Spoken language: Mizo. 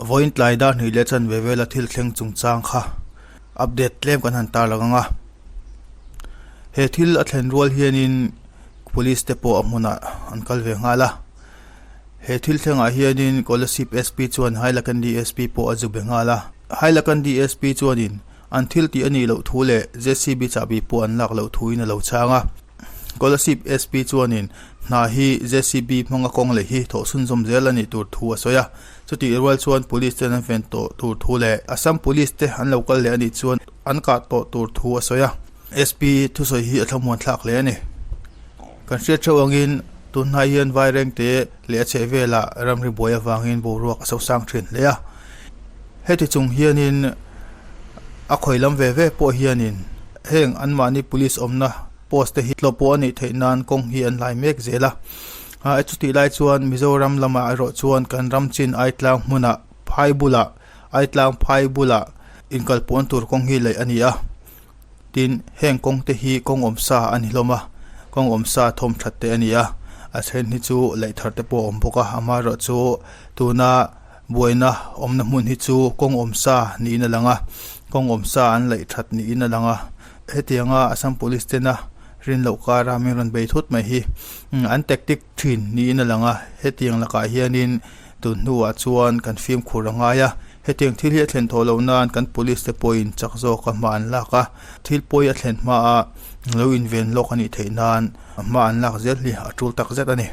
Vawiin tlai dar hnih leh chanve vela thil thleng chungchang kha update tlem kan han tarlang ang a. He thil a thlen rual hianin police te pawh a hmunah an kal ve nghal a. He thil thlengah hianin Kolasib SP chuan Hailakandi SP pawh a zu be nghal a. Hailakandi SP chuanin an thil tih a nih loh thu leh JCB chahbi pawh an lak loh thuin a lo chhang a. Kolasib SP chuanin hna hi JCB hmanga kawng leh hi thawh chhunzawm zel a nih tur thu a sawi a. Chutih rual chuan Police ten an ven tawh tur thu leh Assam Police te an lo kal leh a nih chuan an kah tawh tur thu a sawi a. SP thusawi hi a thlamuan thlak hle a ni. Kan hriat theuh angin tunhnai hian Vairengte leh a chhehvelah ramri buai avangin boruak a sosang thin hle a. Heti chung hianin a khawi lam ve ve pawh hianin heng anmahni police awmna post te hi tlawh pawh a nih theih nan kawng hi an hlai mek zel a. Chutih lai chuan Mizoram lamah erawh chuan kan ram chin Aitlang hmunah phai bulah Aitlang phai bulah inkalpawn tur kawng hi laih a ni a. Tin, heng kawng te hi kawng awm sa a ni hlawm a, kawng awm sa thawm that te a ni a, a then hi chu laih thar te pawh a awm bawk a, amaherawhchu tuna buaina awmna hmun hi chu kawng awm sa niin a lang a, kawng awm sa an laih that niin a lang a, hetianga Assam Police tena rin loh kara min rawn bei thut mai hi an tactic thin niin a lang a, hetiang lakah hianin Tun hnuah chuan kan fimkhur a ngai a, hetiang thil hi a thlen tawh loh nan kan police te pawhin chak zawka hma an lak a, thil pawi a thlen hmaa lo inven lawk a nih theih nan hma an lak zel hi a tul tak zet a ni.